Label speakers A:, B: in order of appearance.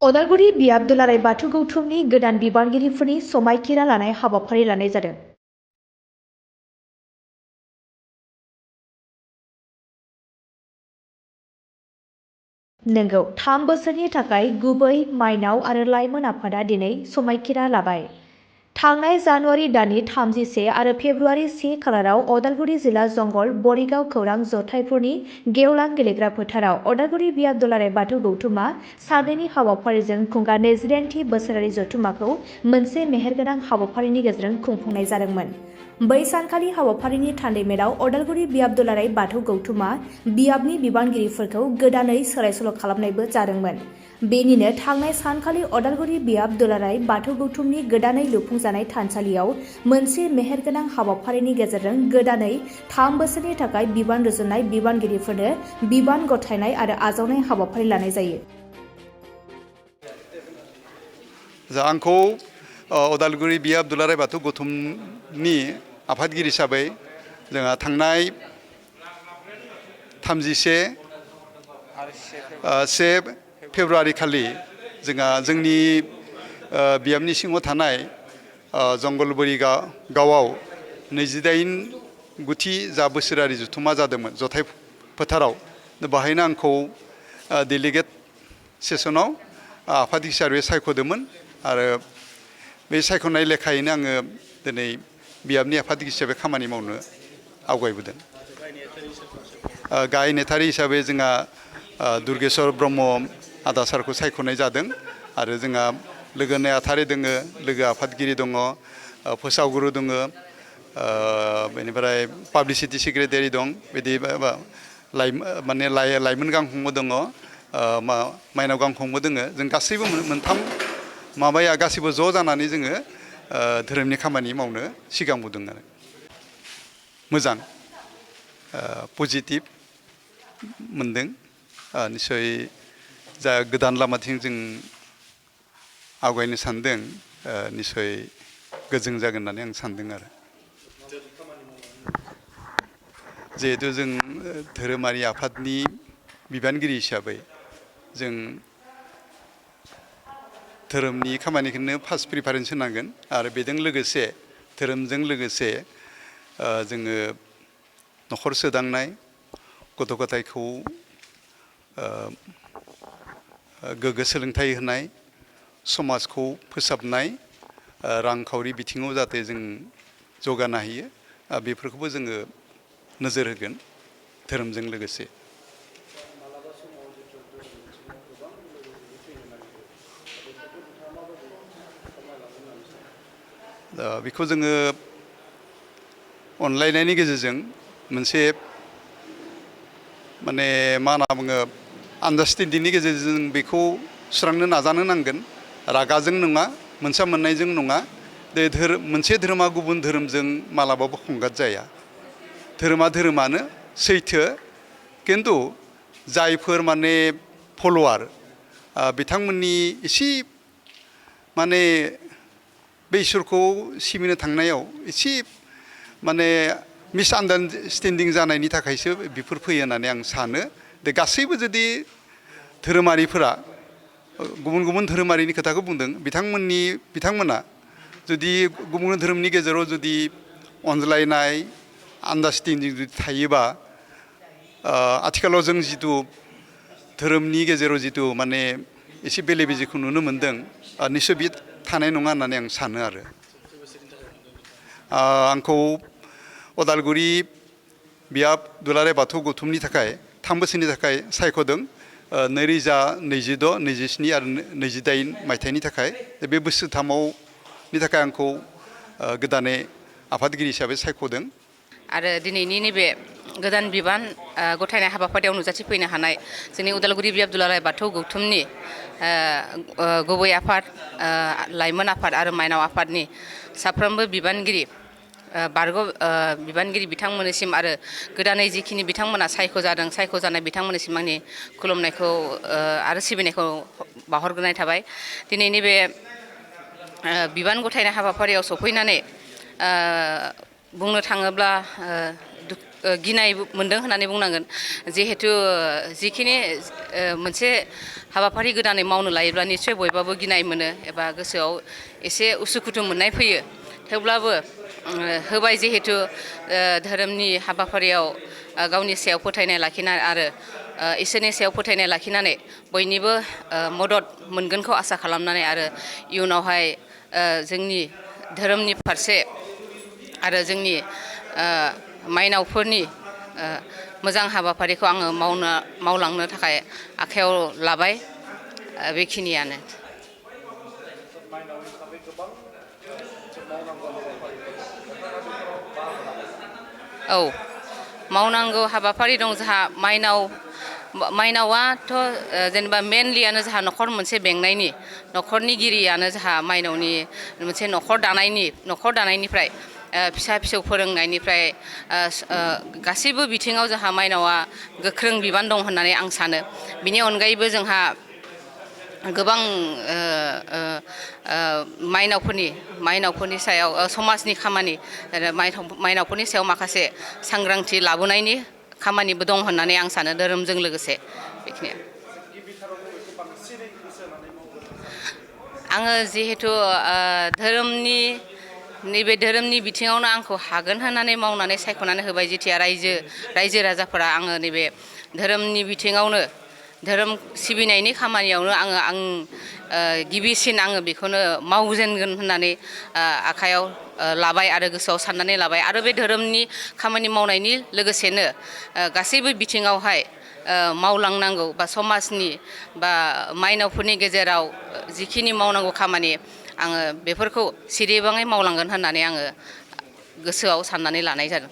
A: अदालगुरि बियाब दुलाराय बाथौ गौथुमनि गोदान बिबानगिरिफोरनि समायखिरा लानाय हाबाफारि लानाय जादों। नोंगौ 3 बोसोरनि थाखाय गुबै माइनाव आरो लाइमोन आफादा दिनै समायखिरा लाबाय। थांनाय जानुवारि दाननि 31 आरो फेब्रुआरि 1 खालाराव अदालगुरि जिल्ला जंगल बरिगाव खौरां जथाइफोरनि गेवलां गेलेग्रा फोथाराव अदालगुरि बियाब दुलाराय बाथौ गौथुमा सानैनि हाबाफारिजों खुंगा 22थि बोसोरारि जथुम्माखौ मोनसे मेहेरगोनां हाबाफारिनि गेजेरजों खुंफुंनाय जादोंमोन। बै सानखालि हाबाफारिनि थान्दैमेलाव अदालगुरि बियाब दुलाराय बाथौ गौथुमा बियाबनि बिबानगिरिफोरखौ गोदानै सोलाय-सोल' खालामनायबो जादोंमोन। बेनिनो थांनाय सानखालि अदालगुरि बियाब दुलाराय बाथौ गौथुमनि गोदानै लुफुंजानाय थानसालियाव मोनसे मेहेरगोनां हाबाफारिनि गेजेरजों गोदानै 3 बोसोरनि थाखाय बिबान रुजुननाय बिबानगिरिफोरनो बिबान गथायनाय आरो आजावनाय हाबाफारि लानाय जायो।
B: आंखौ अदालगुरि बियाब दुलाराय बाथौ गौथुमनि आफादगिरि हिसाबै जोंहा थांनाय 31 फेब्रुआरि खालि जोंहा जोंनि बियाबनि सिङाव थानाय जंगलबरि गावआव 28 गुथि जा बोसोरारि जथुम्मा जादोंमोन जथाइ फोथाराव। बाहायनो आंखौ डेलिगेट सेसनाव आफाद हिसाबै सायख'दोंमोन आरो बे सायख'नाय लेखायैनो आङो दिनै बियाबनि आफाद हिसाबै खामानि मावनो आवगायबोदों। गाहाय नेथारि हिसाबै जोंहा दुर्गेश्वर ब्रह्म आदा सारखौ सायख'नाय जादों आरो जोंहा लोगो नेहाथारि दङ, लोगो आफादगिरि दङ, फोसावगुरु दङ, बेनिफ्राय पाब्लिसिटि सेक्रेटारि दं, बिदि माने लाइमोन गांखंबो दङ, माइनाव गांखंबो दङ। जों गासैबो मोनथाम माबाया गासैबो ज' जानानै जोङो धोरोमनि खामानि मावनो सिगांबोदों आरो मोजां पजिटिभ मोनदों। निसय जा गोदान लामाथिं जों आवगायनो सानदों निसय गोजों जागोन होननानै आं सानदों आरो जिहेतु जों धोरोमारि आफादनि बिबानगिरि हिसाबै जों धोरोमनि खामानिखौनो फार्स्ट प्रिफारेन्स होनांगोन आरो बेजों लोगोसे धोरोमजों लोगोसे जोङो न'खर सोदांनाय, गथ' गथायखौ गोग्गो सोलोंथाइ होनाय, समाजखौ फोसाबनाय, रांखावरि बिथिङाव जाहाथे जों जौगानो हायो बेफोरखौबो जोङो नोजोर होगोन धोरोमजों लोगोसे। बेखौ जोङो अनलायनायनि गेजेरजों मोनसे माने मा होनना बुङो आन्डारस्टेन्डिंनि गेजेरजों बेखौ सुस्रांनो नाजानो नांगोन। रागाजों नङा, मोनसा मोननायजों नङा। मोनसे धोरोमा गुबुन धोरोमजों मालाबाबो संघात जाया। धोरोमा धोरोमानो सैथो, खिन्थु जायफोर माने फल'वार बिथांमोननि एसे माने बे इसोरखौ सिबिनो थांनायाव एसे माने मिसआन्डारस्टेन्डिं जानायनि थाखायसो बेफोर फैयो होननानै आं सानो। गासैबो जुदि धोरोमारिफोरा गुबुन गुबुन धोरोमारिनि खोथाखौ बुंदों, बिथांमोना जुदि गुबुन धोरोमनि गेजेराव जुदि अनज्लायनाय आन्डारस्टेन्डिं जुदि थायोबा आथिखालाव जों जिथु धोरोमनि गेजेराव जिथु माने एसे बेले बेजेखौ नुनो मोनदों निस्सय बे थानाय नङा होननानै आं सानो आरो आंखौ अदालगुरि बियाब दुलाराय बाथौ गौथुमनि थाखाय 3 बोसोरनि थाखाय सायख'दों 2026, 27 आरो 28 मायथाइनि थाखाय। बे बोसोरथामावनि थाखाय आंखौ गोदानै आफादगिरि हिसाबै सायख'दों।
C: आरो दिनैनि नैबे गोदान बिबान गथायनाय हाबाफारियाव नुजाथिफैनो हानाय जोंनि उदालगुरि बियाब दुलाराय बाथौ गौथुमनि गुबै आफाद, लाइमोन आफाद आरो माइनाव आफादनि साफ्रोमबो बिबानगिरि बिबानगिरि बिथांमोननिसिम आरो गोदानै जिखिनि बिथांमोना सायख'जानाय बिथांमोननिसिम आंनि खुलुमनायखौ आरो सिबिनायखौ बावहरग्रोनाय थाबाय। दिनैनि बे बिबान गथायनाय हाबाफारियाव सफैनानै बुंनो थाङोब्ला गिनाय मोनदों होननानै बुंनांगोन जिहेतु जिखिनि मोनसे हाबाफारि गोदानै मावनो लायोब्ला निस्सय बयबाबो गिनाय मोनो एबा गोसोआव एसे उसुखुथु मोननाय फैयो थेवब्लाबो होबाय जिहेतु धोरोमनि हाबाफारियाव गावनि सायाव फोथायनाय लाखिनाय आरो इसोरनि सायाव फोथायनाय लाखिनानै बयनिबो मदद मोनगोनखौ आसा खालामनानै आरो इयुनावहाय जोंनि धोरोमनि फारसे आरो जोंनि माइनावफोरनि मोजां हाबाफारिखौ आङो मावलांनो थाखाय आखायाव लाबाय बेखिनियानो औ मावनांगौ हाबाफारि दं जोंहा माइनावाथ' जेनेबा मेनलियानो जोंहा न'खर मोनसे बेंनायनि न'खरनिगिरियानो जोंहा माइनावनि मोनसे न'खर दानायनिफ्राय फिसा फिसौ फोरोंनायनिफ्राय गासैबो बिथिङाव जोंहा माइनावा गोख्रों बिबान दं होननानै आं सानो बिनि अनगायैबो जोंहा गोबां माइनावफोरनि सायाव समाजनि खामानि माइनावफोरनि सायाव माखासे सांग्रांथि लाबोनायनि खामानिबो दं होननानै आं सानो धोरोमजों लोगोसे बेखिनिया आङो जिहेतु नैबे धोरोमनि बिथिङावनो आंखौ हागोन होननानै मावनानै सायख'नानै होबाय जेथिया रायजो राजाफोरा आङो नैबे धोरोमनि बिथिङावनो धोरोम सिबिनायनि खामानियावनो आं गिबिसिन आङो बेखौनो मावजेनगोन होननानै आखायाव लाबाय आरो गोसोआव साननानै लाबाय आरो बे धोरोमनि खामानि मावनायनि लोगोसेनो गासैबो बिथिङावहाय मावलांनांगौ बा समाजनि बा माइनावफोरनि गेजेराव जिखिनि मावनांगौ खामानि आङो बेफोरखौ सिरिबाङै मावलांगोन होननानै आङो गोसोआव साननानै लानाय जादों